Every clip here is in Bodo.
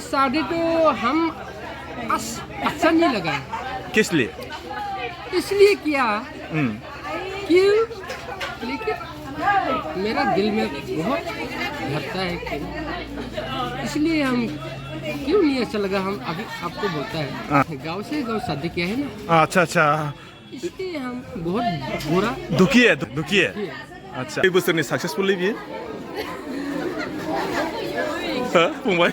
शादी तो हम अच्छा नहीं लगा। किस लिए? इसलिए किया क्यों, लेकिन मेरा दिल में बहुत धरता है कि इसलिए हम क्यों नहीं अच्छा लगा। हम अभी आपको बोलता है गांव से गांव शादी किया है ना। अच्छा अच्छा, इसलिए हम बहुत बुरा दुखी है, दुखी है। अच्छा, कई बोसोरनि सक्सेसफुल बियो? फंबाय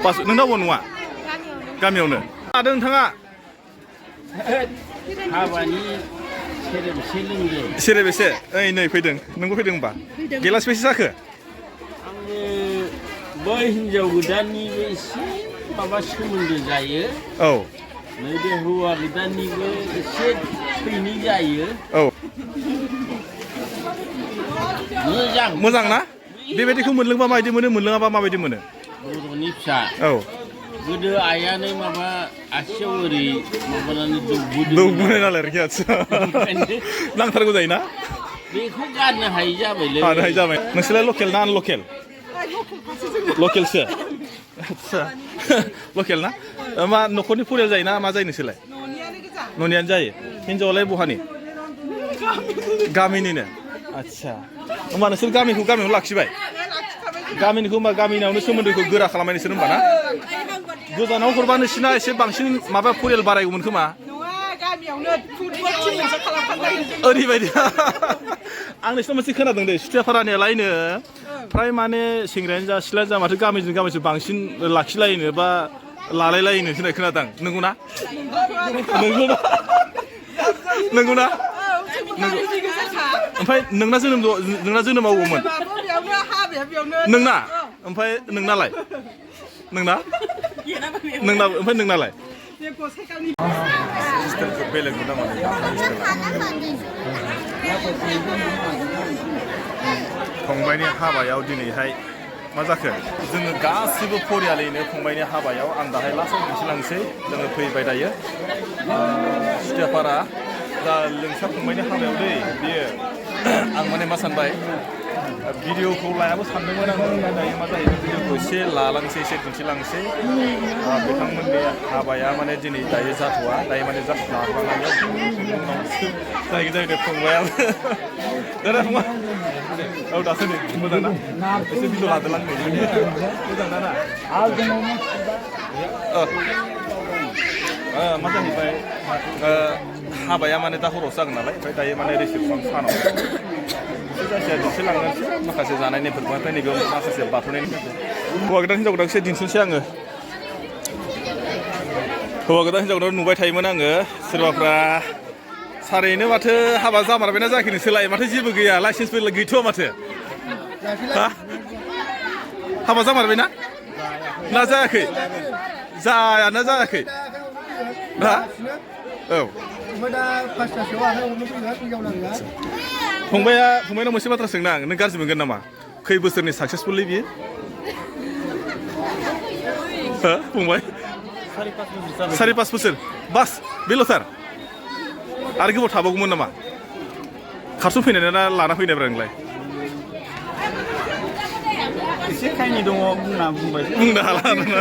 पास नोंनाव नङा गामियावनो आरो नोंथाङा हाबानि सेरेबेसे ओइ नै फैदों, नोंबो फैदों होनबा गेलास बेसे जाखो? आङो बै हिनजाव गोदाननिबो एसे माबा सोमोन्दो जायो। औ नैबे हौवा गोदाननिबो एसे थैनि जायो। औ मोजां मोजां ना? बेबायदिखौ मोनलोंबा माबायदि मोनो, मोनलोङाबा माबायदि मोनो? बर'नि फिसा औ गोदो आइयानो माबा आसियाव ओरै माबानानै दौबोनाय नालाय आरोखि। आदसा नांथारगौ जायोना? बेखौ गारनो हायि जाबायलै। गारनो हायि जाबाय। नोंसोरलाय लकेल ना आनलकेल? लकेलसो। आदसा लकेल ना? मा न'खरनि फरियाल जायोना मा जायो नोंसोरलाय? न'नियानो जायो। हिनजावालाय बहानि? गामिनिनो। आदसा होमबा नोंसोर गामियावनो लाखिबाय? गामिनिखौ होमबा गामिनावनो सोमोन्दोखौ गोरा खालामबाय नोंसोर होमबा ना? गोजानाव हरबा नोंसिना एसे बांसिन माबा फरियाल बारायगौमोन खोमा? ओरैबायदि आं नोंसिनाव मोनसे खोनादों दे, सुतियापारानियालायनो फ्राय माने सेंग्रायानो जा सिख्लायानो जा माथो गामिजों गामिसो बांसिन लाखिलायनो बा लालायलायनो होननाय खोनादों। नंगौना? नंगौना? ओमफ्राय नोंना जोनोमाव अबावमोन? नोंना? ओमफ्राय नोंनालाय? ओमफ्राय नोंनालाय? बेलेग नुना माने फंबायनि हाबायाव दिनैहाय मा जाखो? जोङो गासिबो फरियालैनो फंबायनि हाबायाव आं दाहाय लास्टआव दिन्थिलांसै। जोङो फैबाय दायो सुतियापारा दा लिंसार फंबायनि हाबायाव दै बियो। आं माने मा सानबाय भिडिअखौ लायाबो सानदोंमोन आङो, दायो मा जायो भिडिअखौ एसे लालांसै, एसे दिन्थिलांसै। बिथांमोननि हाबाया माने दिनै दायो जाथ'वा, दायो माने जास्ट लाखांनानै जायो जाहैदों फंबायाबो। दादा फंबाय औ दासो नै मोजां ना? एसे भिडिअ लादोलां नै मोजां ना? मा जाहैबाय हाबाया माने दा हरावसो जागोन नालाय, ओमफ्राय दायो माने रिसेपसन सानाव जायखिया दिन्थिलांनोसै माखासे जानाय नेमफोरखौ। ओमफ्राय नैबेयाव माखासे बाथौनाय हौवा गोदान हिनजाव गोदानखौ एसे दिन्थिनोसै आङो। हौवा गोदान हिनजाव गोदान नुबाय थायोमोन आङो। सोरबाफ्रा सारैनो माथो हाबा जामारबायना जायाखै नोंसोरलाय? माथो जेबो गैया, लाइसेन्सफोर गैथ'वा माथो? हाबा जामारबायना ना जायाखै? जायाना जायाखै? औ फंबायनाव मोनसे बाथ्रा सोंनो आं, नों गाज्रि मोनगोन नामा? खै बोसोरनि सक्सेसफुललै बियो? फंबाय 4-5 बोसोर बास बेल'थार? आरो गोबाव थाबावगौमोन नामा? खारसन फैनाय ना लाना फैनायब्रा नोंलाय? एसे खायनि दङ बुंनो हाला नोंना।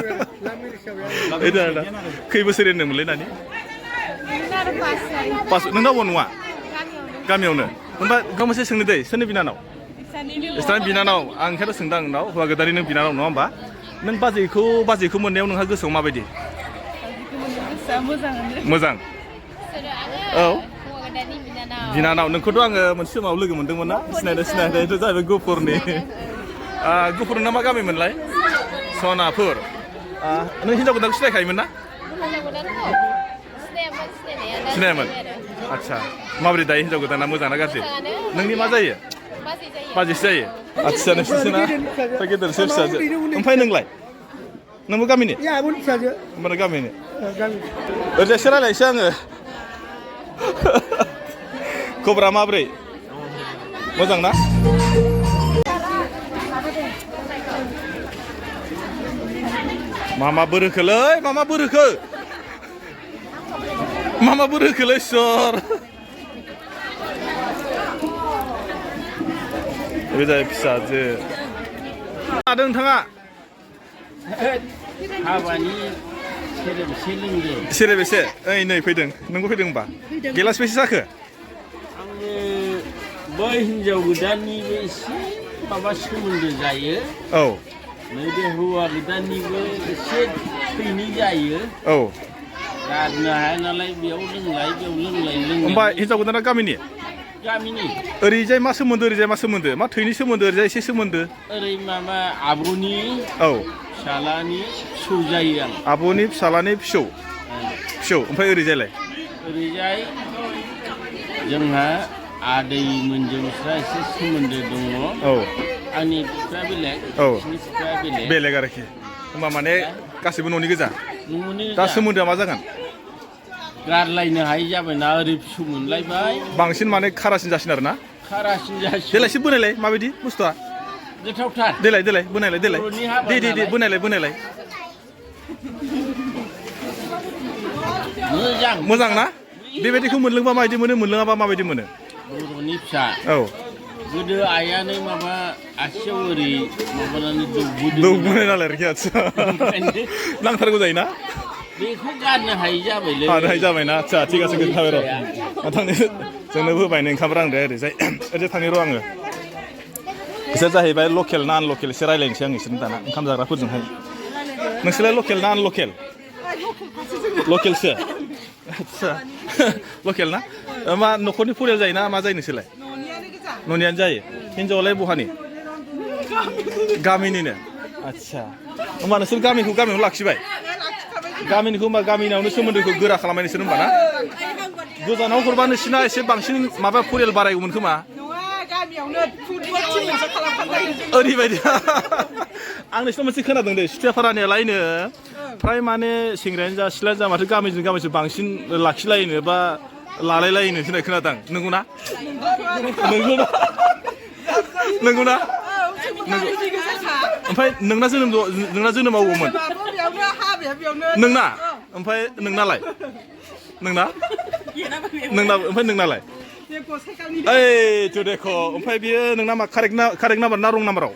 खै बोसोर होनदोंमोनलै नानि? पास। नोंनाव नङा गामियावनो? होनबा गाव मोनसे सोंनो दै, सोरनि बिनानाव? इस्रानि बिनानाव। आं ओंखायनो सोंदां नोंनाव, हौवा गोदाननि नों बिनानाव नङा होमबा? नों बाजैखौ मोननायाव नोंहा गोसोआव माबायदि? मोजां। औ बिनानाव। नोंखौथ' आङो मोनसे समाव लोगो मोनदोंमोन ना? सिनायनायथ' जाहैबाय गुफुरनि। गुफुर ना मा गामिमोनलाय? सनापुर। नों हिनजाव गोदानखौ सिनायखायोमोन ना? सिनायामोन। आदसा माबोरै दायो हिनजाव गोदाना, मोजां ना गाज्रि? नोंनि मा जायो? बाजैसो जायो। आदसा नोंसोरना गेदेरसो फिसाजो। ओमफ्राय नोंलाय? नोंबो गामिनि? होमबानो गामिनि। ओरैजायसो रायलायनोसै आङो। खबरा माब्रै? मोजां ना? मा बोरोखोलै सर? बे जाय फिसाजो। नोंथाङा हाबानि सेरेबसे लोंदो सेरेबसे ओइ नै फैदों नोंबो फैदों होनबा गेलास बेसे जाखो आङो बै हिनजाव गोदाननिबो एसे माबा सोमोन्दो जायो औ नैबे हौवा गोदाननिबो एसे थैनि जायो औ गारनो हाया नालाय बेयाव लोंलाय होमबा हिनजाव गोदाना गामिनि ओरैजाय मा सोमोन्दो ओरैजाय मा सोमोन्दो मा थैनि सोमोन्दो ओरैजाय एसे सोमोन्दो ओरै माबा आब'नि औ फिसालानि फिसौ जायो आं आब'नि फिसालानि फिसौ ओमफ्राय ओरैजाय जोंहा आदैमोनजों एसे सोमोन्दो दङ औ आंनि बिफाया बेलेग औ बिसिनि बिफाया बेलेग आरोखि होमबा माने गासिबो न'नि गोजा दा सोमोन्दोआ मा जागोन गारलायनो हायि जाबायना ओरै फिसौ मोनलायबाय बांसिन माने खारासिन जासिन आरो ना खारासिन जासिन देलाय एसे बोनायलाय माबायदि बुस्थुआ गोथावथार देलाय बोनायलाय दे बोनायलाय मोजां ना बेबायदिखौ मोनलोंबा माबायदि मोनो मोनलोङाबा माबायदि मोनो बर'नि फिसा औ गोदो आइयानो माबा आसियाव ओरै माबानानै दौबोनाय नालाय आरोखि आदसा नांथारगौ जायोना बेखौ गारनो हायि जाबायलै जाबायना आदसा थिग আছে थाबाय र' थांनो जोंनोबो होबाय ओंखाम रानदो ओरैजाय थांनि र' आङो बिसोर जाहैबाय लकेल ना आनलकेल एसे रायज्लायनोसै आं बिसोरनो दाना ओंखाम जाग्राफोरजोंहाय नोंसोरलाय लकेल ना आनलकेल लकेलसो आदसा लकेल ना मा न'खरनि फरियाल जायोना मा जायो नोंसोरलाय न'नियानो जायो हिनजावालाय बहानि गामिनिनो आदसा होमबा नोंसोर गामिखौ लाखिबाय गामिनिखौ होमबा गामिनावनो सोमोन्दोखौ गोरा खालामबाय नोंसोर होमबा ना गोजानाव हरबा नोंसिना एसे बांसिन माबा फरियाल बारायगौमोन खोमा ओरैबायदि आं नोंसिनाव मोनसे खोनादों दे सुतियापारानियालायनो फ्राय माने सेंग्रायानो जा सिख्लायानो जा माथो गामिजों बांसिन लाखिलायनो बा लालायलायनो होननाय खोनादों नंगौना ओमफ्राय नोंना जोनोमाव अबावमोन नोंना ओमफ्राय नोंनालाय ओमफ्राय नोंनालाय ओइ तो देखो ओमफ्राय बियो नोंना मा कारेक्ट नाम्बार ना रं नाम्बाराव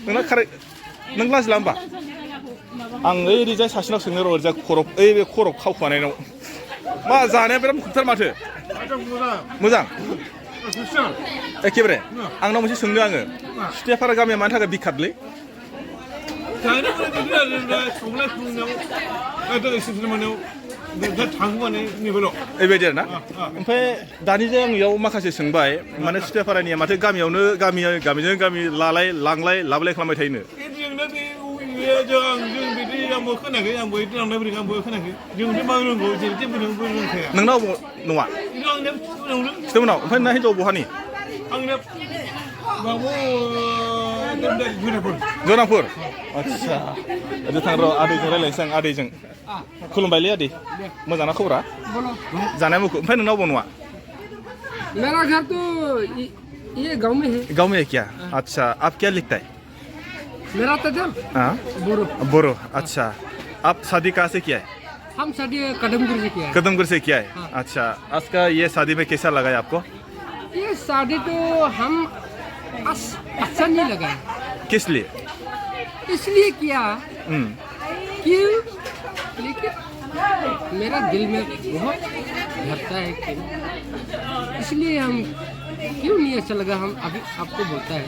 नोंना कारेक्ट नों लाजिला होमबा आं ओरैजाय सासेनाव सोंनो र' ओरैजाय बे खर' खावखुमानायनाव मा जानाया बिराद मुखुबथार माथो मोजां एखेबारे आंनाव मोनसे सोंदों आङो सुतियापारा गामिया मानि थाखाय बिखातलै बेबायदि आरो ना ओमफ्राय दानिजों आं इयाव माखासे सोंबाय माने सुतियापारानिया माथो गामिजों गामि लांलाय लाबोलाय खालामबाय थायोनो नोंनाव नङा खिथामोनाव ओमफ्राय ना हिनजाव बहानि जनापुर आदसा ओरै थां र' आदैजों रायज्लायनोसै आं आदैजों खुलुमबायलै आदै मोजांना खबरा जानाया मुखुब ओमफ्राय नोंनाव बहा नङा मेरा घर तो ये गांव में है क्या अच्छा आप क्या लिखता है मेरा तो बोरो अच्छा आप शादी कहाँ से किया है हम शादी कदमपुर से किया है अच्छा आज का ये शादी में कैसा लगा है आपको ये शादी तो हम अच्छा नहीं लगा किस लिए इसलिए किया क्यों लेकिन मेरा दिल में बहुत धरता है कि इसलिए हम क्यों नहीं अच्छा लगा हम अभी आपको बोलता है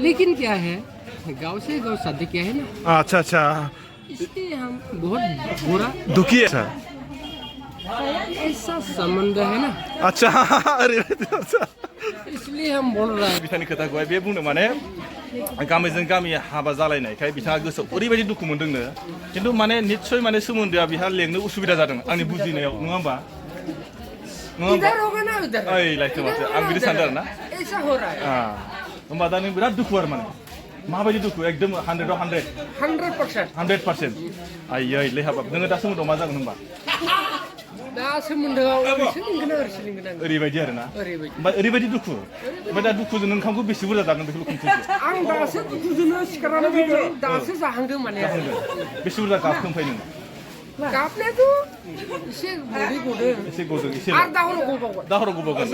लेकिन क्या है गांव से गांव शादी किया है ना अच्छा इसलिए हम बहुत बुरा दुखी है ऐसा संबंध है ना अच्छा अरे इसलिए हम बोल रहे हैं बिथांनि खोथाखौहाय बे बुंनो माने गामिजों गामि हाबा जालायनायखाय बिथाङा गोसोआव ओरैबायदि दुखु मोनदोंनो खिन्थु माने निस्सय माने सोमोन्दोआ बिहा लेंनो उसुबिदा जादों आंनि बुजिनायाव नङा होमबा ओइ लायथो माथो आं बिदि सानदों आरो ना होमबा दा नों बिराद दुखु आरो माने माबायदि दुखु एकदम 100% आयै लै हाबाब नोङो दा सोमोन्दोआव मा जागोन होनबा दा सोमोन्दोआव ओरैबायदि आरो ना ओमफ्राय ओरैबायदि दुखु ओमफ्राय दा दुखुजों ओंखामखौ बेसे बुरजा जागोन बेखौ खोन्थादो आं दासो दुखुजोंनो सिखारनानै फैदों दासो जाहांदों माने बेसे बुरजा गाबखो ओमफ्राय नों गाबनायाथ' एसे मोदै गदों एसे गदों एसे आरो दाहराव गबावगोन दाहराव गबावगोन